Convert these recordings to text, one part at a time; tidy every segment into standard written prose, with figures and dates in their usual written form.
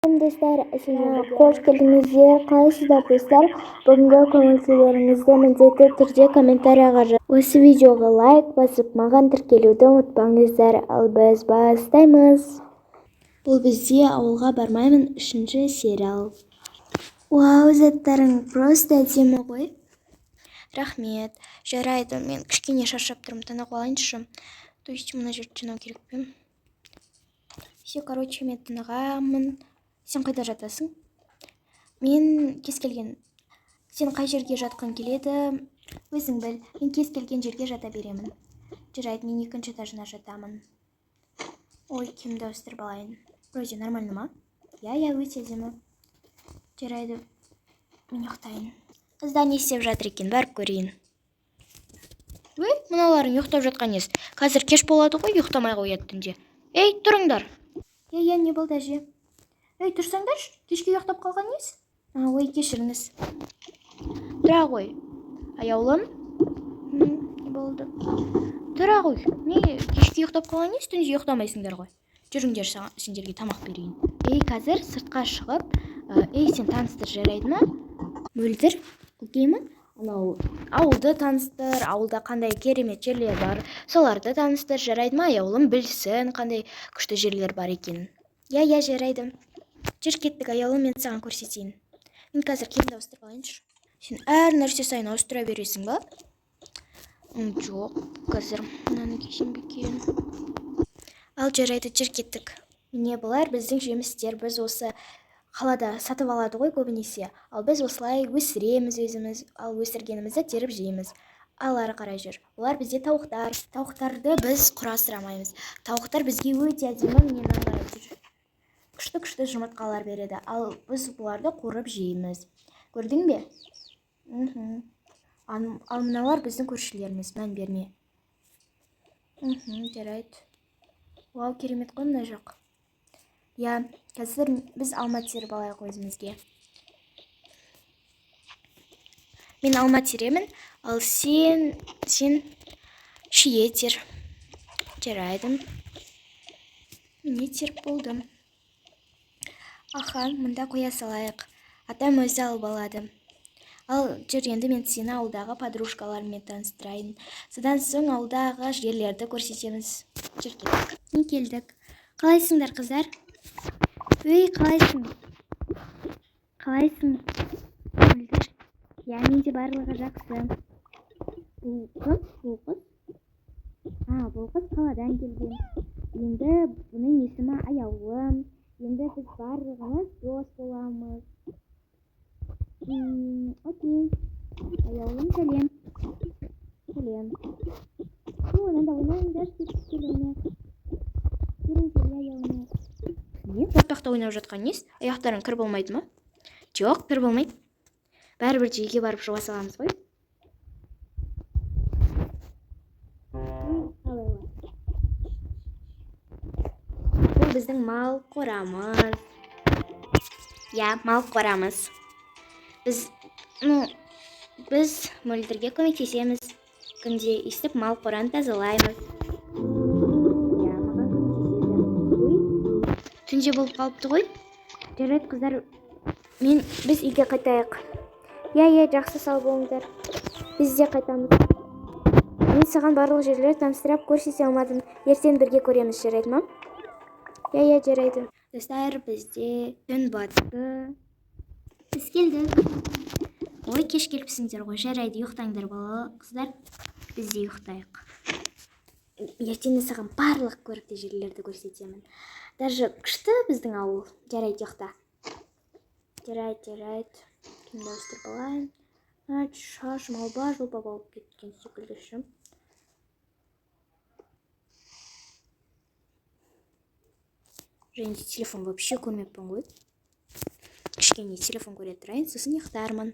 Достар, қош келдіңіздер! Қалайсыздар, достар? Бүгінгі көңіл күйлеріңізді міндетті түрде комментарияға жазып, осы видеоға лайк басып, маған тіркелуді ұмытпаңыздар. Ал біз бастаймыз. Бұл бізде «Ауылға бармаймын» үшінші сериал. Вау, заттарың просто әдемі ғой. Рахмет. Жарайды, мен кішкене шаршап тұрмын, тынығып алайыншы. То есть мына жерді жинау керек пе? Все, короче, мен тынығамын. Сен қайда жатасың? Мен кез келген. Сен қай жерге жатқың келеді? Өзің біл. Мен кез келген жерге жата беремін. Жарайды, мен екінші этажына жатамын. Ой, киімді ауыстырып алайын. Вроде нормально ма? Иә, өте әдемі. Жарайды, мен ұйықтайын. Қыздар не істеп жатыр екен, барып көрейін. Ой, мыналарың ұйықтап жатқан несі? Қазір кеш болады ғой, ұйықтамай қояды түнде. Ей, тұрыңдар. Иә, не болды, әже? Ей, тұрсаңдаршы, кешке ұйықтап қалған несі? Ой, кешіріңіз. Тұра ғой. Аяулым? Не болды? Тұра ғой. Не, кешке ұйықтап қалған несі, түнде ұйықтамайсыңдар ғой. Жүріңдер, сендерге тамақ берейін. Ей, қазір сыртқа шығып, ей, сен таныстыр, жарайды ма? Мөлдір, окей ма? Анау ауылды таныстыр, ауылда қандай керемет жерлер бар, соларды таныстыр, жарайды ма? Аяулым білсін, қандай күшті жерлер бар екенін. Иә, жарайды. Жүр, кеттік, Аяулым, мен саған көрсетейін. Мен қазір киімді ауыстырып алайыншы. Сен әр нәрсе сайын ауыстыра бересің ба? Жоқ, қазір мынаны кисем бе екен? Ал жарайды, жүр, кеттік. Міне, бұлар біздің жемістер. Біз осы қалада сатып алады ғой көбінесе. Ал біз осылай өсіреміз өзіміз, ал өсіргенімізді теріп жейміз. Ал ары қарай жүр. Бұлар бізде тауықтар. Тауықтарды біз құрастырамаймыз. Тауықтар бізге өте әдемі, міне, мынаны қарап жүр. Күшті күшті жұмыртқалар береді. Ал біз бұларды қуырып жейміз. Көрдің бе? Мхм. Ал мыналар біздің көршілеріміз. Мән берме. Жарайды. Вау, керемет қой мына жақ. Иә, қазір біз алма теріп алайық өзімізге. Мен алма теремін, ал сен шие тер. Жарайды. Міне, теріп болдым. Аха, мында қоя салайық. Атам өзі алып алады. Ал жүр, енді мен сені ауылдағы подружкаларыммен таныстырайын. Содан соң ауылдағы жерлерді көрсетеміз. Жүр, кеттік. Міне, келдік. Қалайсыңдар, қыздар? Өй, қалайсың? Қалайсың? Мөлдір. Иә, менде барлығы жақсы. Бұл кім? Бұл қыз? А, бұл қыз қаладан келген. Енді бұның есімі Аяулым. Енді біз барлығымыз дос боламыз. Окей. Аяулым, сәлем. Сәлем. Ну, мынанда ойнаңдар, кел, ойнайық. Келіңдер, иә, ойнайық. Не, батпақта ойнап жатқан несі? Аяқтарың кір болмайды ма? Жоқ, кір болмайды. Бәрібір де үйге барып жуа саламыз ғой. Ал, ал. Бұл біздің мал қорамыз. Иә, мал қорамыз. Біз, ну, біз Мөлдірге көмектесеміз. Күнде өйстіп мал қораны тазалаймыз. Иә, маған көмектеседі. Ой, түнде болып қалыпты ғой. Жарайды, қыздар, біз үйге қайтайық. Иә, жақсы, сау болыңдар. Біз де қайтамыз. Мен саған барлық жерлерді таныстырып көрсете алмадым. Ертең бірге көреміз, жарайды ма? Иә, жарайды. Достар, бізде түн батты. Біз келдік. Ой, кеш келіпсіңдер ғой. Жарайды, ұйықтаңдар, бала қыздар. Біз де ұйықтайық. Ертең саған барлық көрікті жерлерді көрсетемін. Даже күшті біздің ауыл. Жарайды, ұйықта. Жарайды, жарайды. Киімді ауыстырып алайын. А, шашым алба жұлба болып кеткен секілді ше. Және де телефон вообще көрмеппін ғой. Кішкене телефон көре тұрайын, сосын ұйықтармын.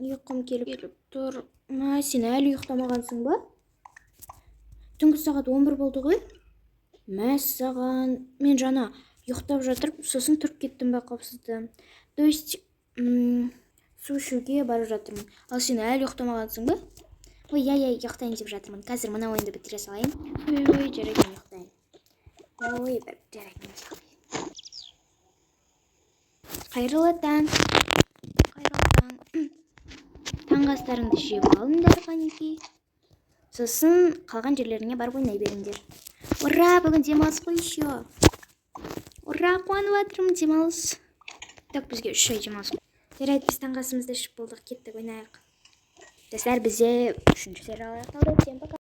Ұйқым келіп тұр. Мә, сен әлі ұйықтамағансың ба? Түнгі сағат 11 болды ғой. Мәссаған, мен жаңа ұйықтап жатырып, сосын тұрып кеттім байқаусызда. То есть, су ішуге барып жатырмын. Ал сен әлі ұйықтамағансың ба? Ой, иә, ұйықтайын деп жатырмын. Қазір мына ойынды бітіре салайын. Ой, ой, жарайды, мен ұйықтайын. Ой, бір жарайды. Қайырлы таң, қайырлы таң! Таңғы астарыңды жеп алыңдар, қанекей. Сосын қалған жерлеріңе барып ойнай беріңдер. Ура, бүгін демалыс қой еще! Ура, қуанып жатырмын, демалыс. Так, бізге 3 ай демалыс. Жарайды, біз таңғы асымызды ішіп болдық, кеттік, ойнайық. Достар, бізде үшінші сериал аяқталды. Всем пока!